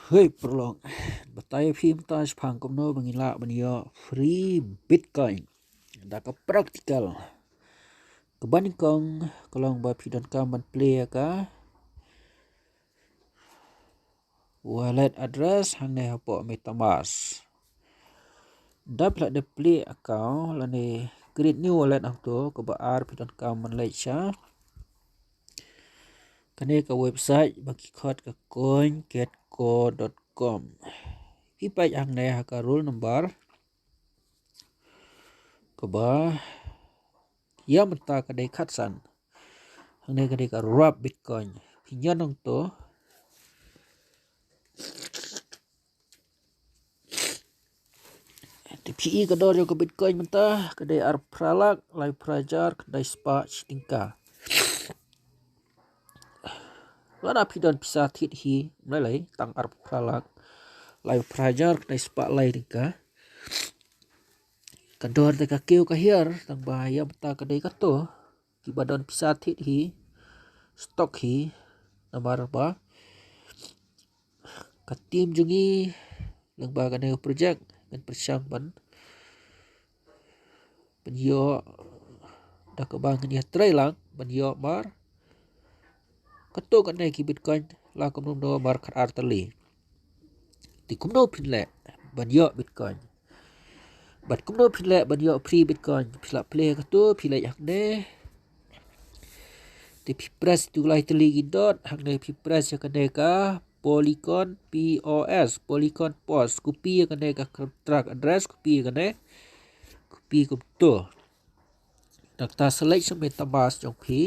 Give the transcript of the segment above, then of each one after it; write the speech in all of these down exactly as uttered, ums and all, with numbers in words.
Hei paralok, batai phi mynta shaphang kumno ba ngin lah ban ïoh free Bitcoin da ka practical. Kaba nyngkong ka long ba phi donkam ban plie ïa ka wallet address hangne hapoh MetaMask. Da phi la dep plie account lane create new wallet hangto, kaba ar phi donkam ban leit sha kane ka website ba ki khot ka coingetco dot com. Phi peit hangne ha ka roll number kaba ïa mynta ka dei khatsan. Hangne ka dei ka wrap Bitcoin. Phi ñion hangto. Te phi i ka dor jong ka Bitcoin mynta ka dei arphew phra lak laiphew phra hajar khyndai spah shi tyngka. Lada phi don pisa thied hi, mlei lei, tang arphew phra lak laiphew phra hajar khyndai spah lai tyngka. Ka dor te ka kiew ka hiar, tang ba ïa mynta ka dei kato. Kiba don pisa thied hi, stock hi, namar ba ka team jong ngi lyngba kane ka project ngan pyrshang ban ban ïoh da kaba ngan ïa trei lang ban ïoh mar kato kane ki Bitcoin la kumno kumno mar khat ar tylli. Te kumno phin leh ban ïoh Bitcoin? Bad kumno phin leh ban ïoh free Bitcoin? Phi la plie kato, phi leit hangne. Te phi press tu lai tylli ki dot, hangne phi press ïa kane ka Polygon P O S, Polygon Pos. Copy ïa kane ka contract address, copy ïa kane. Copy kumto. Nangta select sha MetaMask jong phi.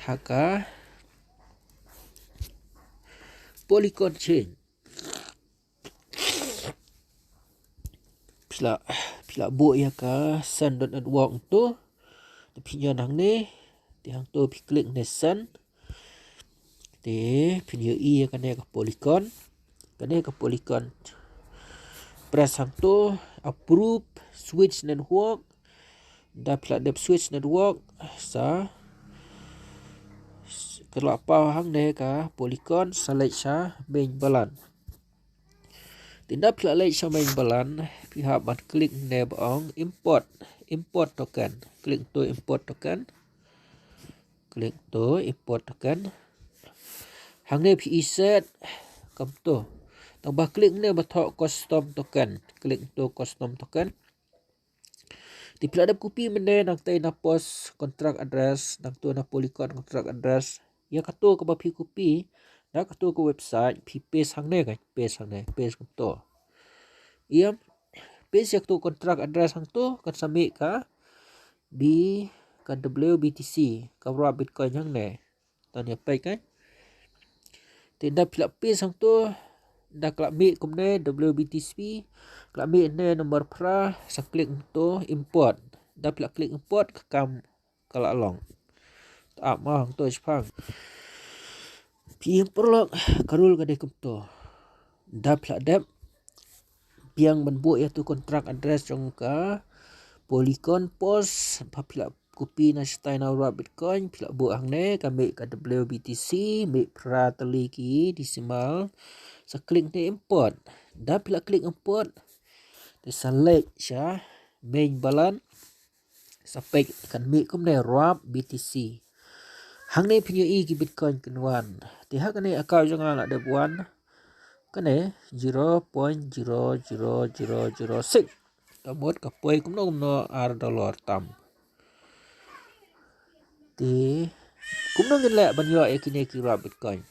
Ha ka Polygon Chain. Phi la, phi la buh ïa ka Sun dot network tu. Te phi ñion hangne. Te hangto phi click ne Sun. Te phin ïohi ïa kane ka Polygon. Kane ka Polygon. Press hangto approve switch network. Da phi la dep switch network sa ka la paw hangne ka Polygon, select sha main balance. Te da phi la leit sha main balance, phi hap ban click ne ba ong import, import token. Click to import token. Click to import token. Hangne phi i set kumto. Tang ba click ne ba thoh custom token. Click to custom token. Te phi la dep copy mynne nangta na Pos contract address, nangto na Polygon contract address. Ïa kato kaba phi copy na kato ka website, phi paste hangne, kan paste hangne, paste kumto. Ïa paste ïa kato contract address hangto, kan sa mih ka B, ka W B T C, ka wrap Bitcoin hangne. Tang ïa peit kan. Te da phi la paste hangto, da ka la mih kumne W B T C, ka la mih ne number phra, sa click hangto import. Da phi la click import, ka kam ka la long. Ta ap ma hangto shaphang. Phi ïa paralok, ka rule ka dei kumto. Da phi la dep biang ban buh ïa tu contract address jong ka Polygon Pos, ba phi la copy na shatai na wrap Bitcoin, phi la buh hangne, ka mih ka W B T C, mih phra tylli ki decimal. Sa click ne import. Da phi la click import, te sa leit sha main balance. Sa peit kan mih kumne wrap B T C. Hangne phin ïohi ki Bitcoin kin wan. Te ha kane account jong nga la dep wan kane zero point zero zero zero zero six. Ka mut ka poi kumno kumno ar dollar tam. Te kumno ngin leh ban ïoh ïa kine ki wrap Bitcoin?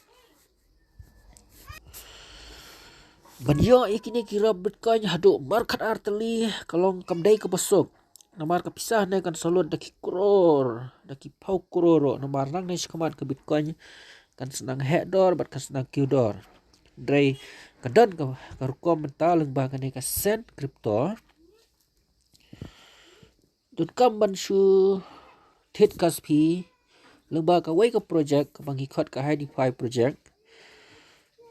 Ban ïoh ïa kine ki wrap Bitcoin haduh mar khat ar tylli ka long kam dei kaba suk. Namar ka pisa ne kan sa lut da ki crore, da ki phew crore ruh. Namar nangne shakhmat ka Bitcoin kan sa nang heh dor bad kan sa nang kiew dor. Hynrei ka don ka, ka rukom mynta lyngba kane ka Sen Crypto. Donkam ban shu thied kaspi lyngba kawei ka project kaba ngi khot ka Hi DeFi project.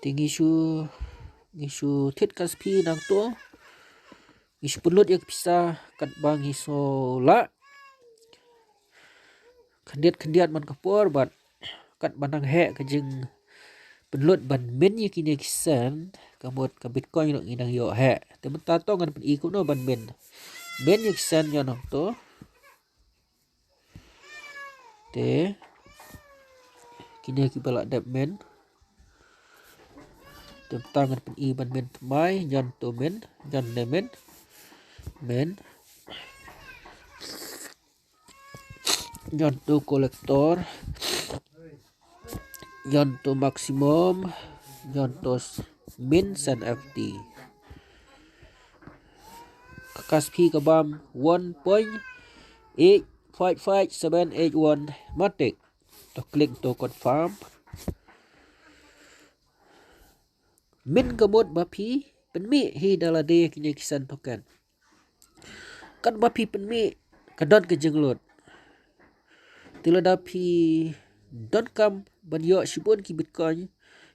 Te ngi shu, ngi shu thied kaspi nangto. Ngi shu pynlut ïa ka pisa katba ngi sngewlah. Khyndiat khyndiat man ka por bad katba nang heh ka jing pynlut ban min ïa kine ki send, ka mut ka Bitcoin ruh ngi dang ïoh heh. Te mynta to ngan pyni kumno ban min. Min ïa ki send ïa nangto. Te kine kiba la dep min. Te mynta ngan pyni ban min thymmai, ïa nangto min, ïa nangto min. Min. Ïa nangto collector, ïa nangto maximum, ïa nangto s-, min send F T. Ka gas fee ka bam one point eight five five seven eight one matic. To click to confirm. Min ka mut ba phi pynmih hi da lade kine ki send token. Katba phi pynmih ka don ka jinglut. Te lada phi donkam ban ïoh shibun ki Bitcoin,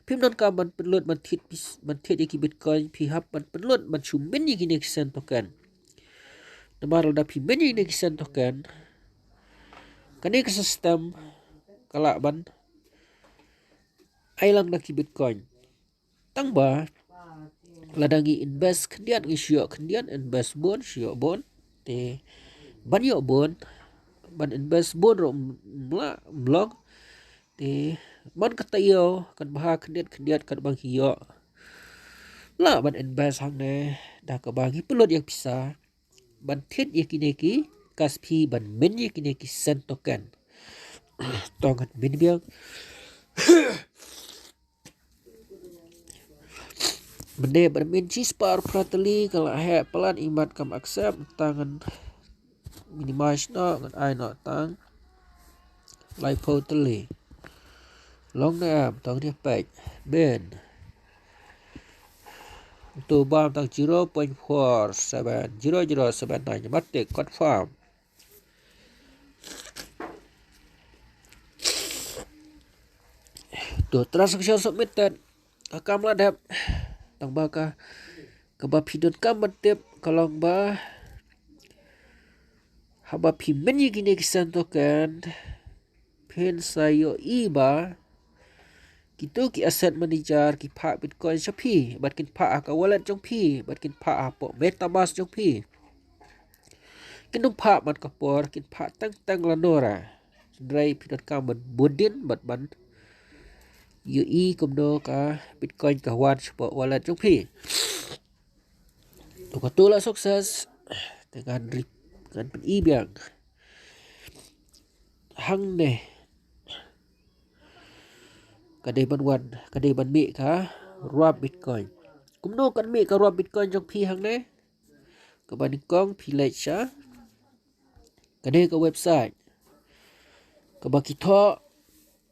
phim donkam ban pynlut ban thied pis-, ban thied ïa ki Bitcoin, phi hap ban pynlut ban shu min ïa kine ki send token. Namar lada phi min ïa kine ki send token, kane ka system ka lah ban ai lang da ki Bitcoin. Tang ba lada ngi invest khyndiat ngi shu ïoh khyndiat, invest bun shu ïoh bun. Te ban ïoh bun, ban invest bun ruh mla mlong. Te man ka taïew kan bha khyndiat khyndiat kan ba ngi ïoh. La ban invest hangne da kaba ngi pynlut ïa pisa ban thied ïa kine ki gas fee, ban min ïa kine ki send token. To ngan min biang. Mynne ban min shispah phra tylli ka la heh palat, imat kam accept, tang ngan minimize noh, ngan ai noh tang laiphew tylli. Long ne em, tang ne peit. Min. To bam tang zero point four seven zero zero seven nine, matic, confirm. To transaction submitted. Ka kam la dep. Tang ba ka, kaba phi donkam ban tip ka long ba haba phi min ïa kine ki send token, phin sa ïohi ba kito ki asset manager ki phah Bitcoin sha phi, bad kin phah ha ka wallet jong phi, bad kin phah hapoh MetaMask jong phi. Kin ym phah man ka por, kin phah teng teng lano ruh. Hynrei phi donkam ban bud dien bad ban ïohi kumno ka Bitcoin ka wan shapoh wallet jong phi. To kato la success, te ngan rip, ngan pyni biang. Hangne ka dei ban wan, ka dei ban mih ka rwap Bitcoin. Kumno kan mih ka rwap Bitcoin jong phi hangne? Kaba nyngkong phi leit sha kane ka website kaba ki thoh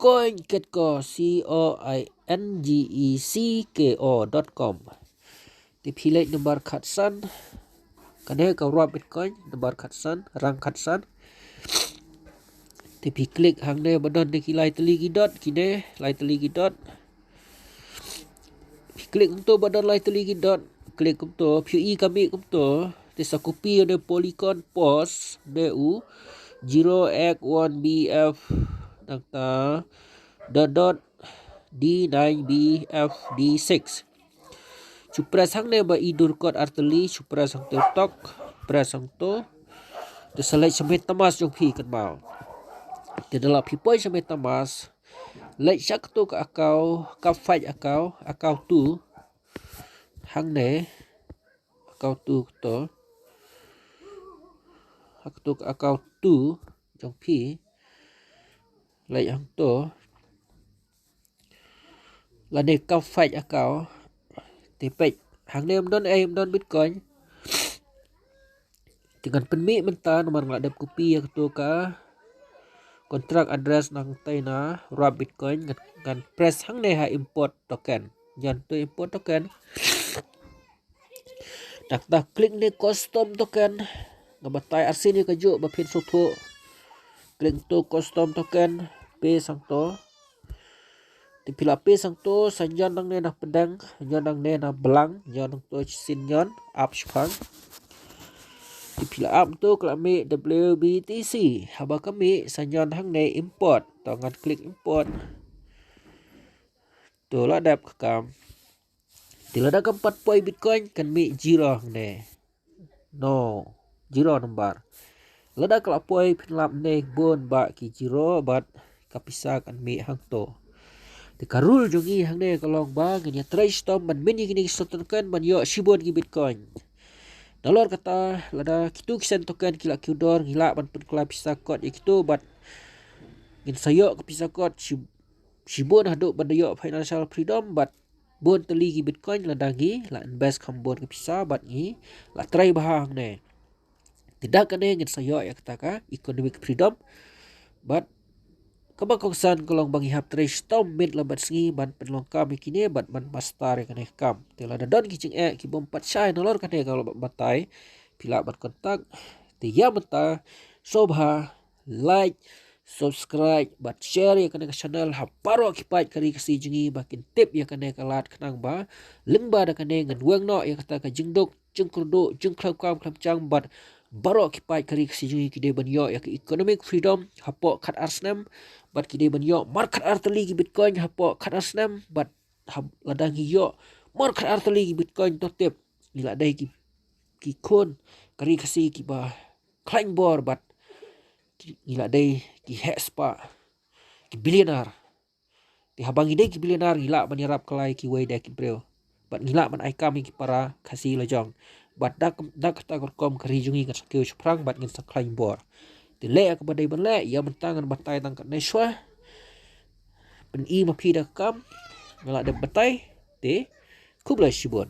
CoinGecko, C O I N G E C K O dot com. Te phi leit nambar khatsan, kane ka rwap Bitcoin, nambar khatsan, rang khatsan. Te phi click hangne ba don ne ki lai tylli ki dot, kine lai tylli ki dot. Phi click kumto ba don lai tylli ki dot, click kumto, phi ïohi ka mih kumto. Te sa copy ïa une Polygon post ne u zero X one B F nangta dot dot D nine B F D six. Shu press hangne ba i dur kot ar tylli, shu press hangto tok, press hangto. Te sa leit sha MetaMask jong phi kynmaw. Te da la phi poi sha MetaMask, leit sha kato ka account, ka fake account, account two. Hangne, account two kato. Ha kato ka account two jong phi. Leit hangto. Lane ka fake account. Te peit hangne ym don ei, ym don Bitcoin. Te ngan pynmih mynta namar nga la dep copy ïa kato ka contract address nangtei na rwap Bitcoin, ngan, ngan press hangne ha import token. Ïa nangto import token. Nangta click ne custom token. Nga batai arsien ïa kajuh ba phin sngewthuh. Click to custom token, paste hangto. Te phi la paste hangto, sa ñion nangne na pdeng, ñion nangne na blang, ñion hangto shisien ñion, ap shipang. Te phi la ap hangto ka la mih W B T C, haba ka mih sa ñion hangne import, to ngan click import. To la dep ka kam. Te lada kam pat poi Bitcoin kan mih zero hangne. No, zero number. Lada ka la poi phin lap ne bun ba ki zero bad ka pisa kan mih hangto. Te ka rule jong ngi hangne ka long ba ngin ïa trei shitom ban min ïa kine ki slot token ban ïoh shibun ki Bitcoin. Nalor kata lada kitu ki sen token ki la kiew dor ngi lah ban pynkylla pisa kot ïa kitu bad ngin sa ïoh ka pisa kot shi shibun haduh ban da ïoh financial freedom bad bun tylli ki Bitcoin lada ngi la invest kham bun ka pisa bad ngi la trei bha hangne. Te da kane ngin sa ïoh ïa kata ka economic freedom. Bad kaba kongsan ka long ba ngi hap trei shitom miet la bad sngi ban pynlong kam ïa kine bad ban master ïa kane ka kam. Te lada don ki jingeh ki bym pat shai nalor kane ka long batai phi lah ban contact. Te ïa mynta sngewbha like, subscribe bad share ïa kane ka channel ha baroh ki paid ka ri Khasi jong ngi ba kin tip ïa kane ka lad khnang ba lyngba da kane ngan weng noh ïa kata ka jingduk jingkyrduh jingkhlem kam khlem jam bad baroh ki paid ka ri Khasi jong ngi ki dei ban ïoh ïa ka economic freedom hapoh khatar snem bad ki dei ban ïoh mar khatar tylli ki Bitcoin hapoh khatar snem bad lada ngi ïoh mar khatar tylli ki Bitcoin to tip ngi la dei ki ki khun ka ri Khasi kiba khlaiñ bor bad ngi la dei ki heh spah ki billionaire. Te haba ngi dei ki billionaire ngi lah ban ïarap kylla ïa kiwei de ki briew bad ngi lah ban ai kam ïa ki para Khasi la jong bad da kata ka rukom ka ri jong ngi kan sa kiew shaphrang bad ngin sa khlaiñ bor. Te leh ïa kaba dei ban leh ïa mynta ngan batai tang katne shuwa. Pyni ma phi da ka kam nga la dep batai. Te khublei shibun.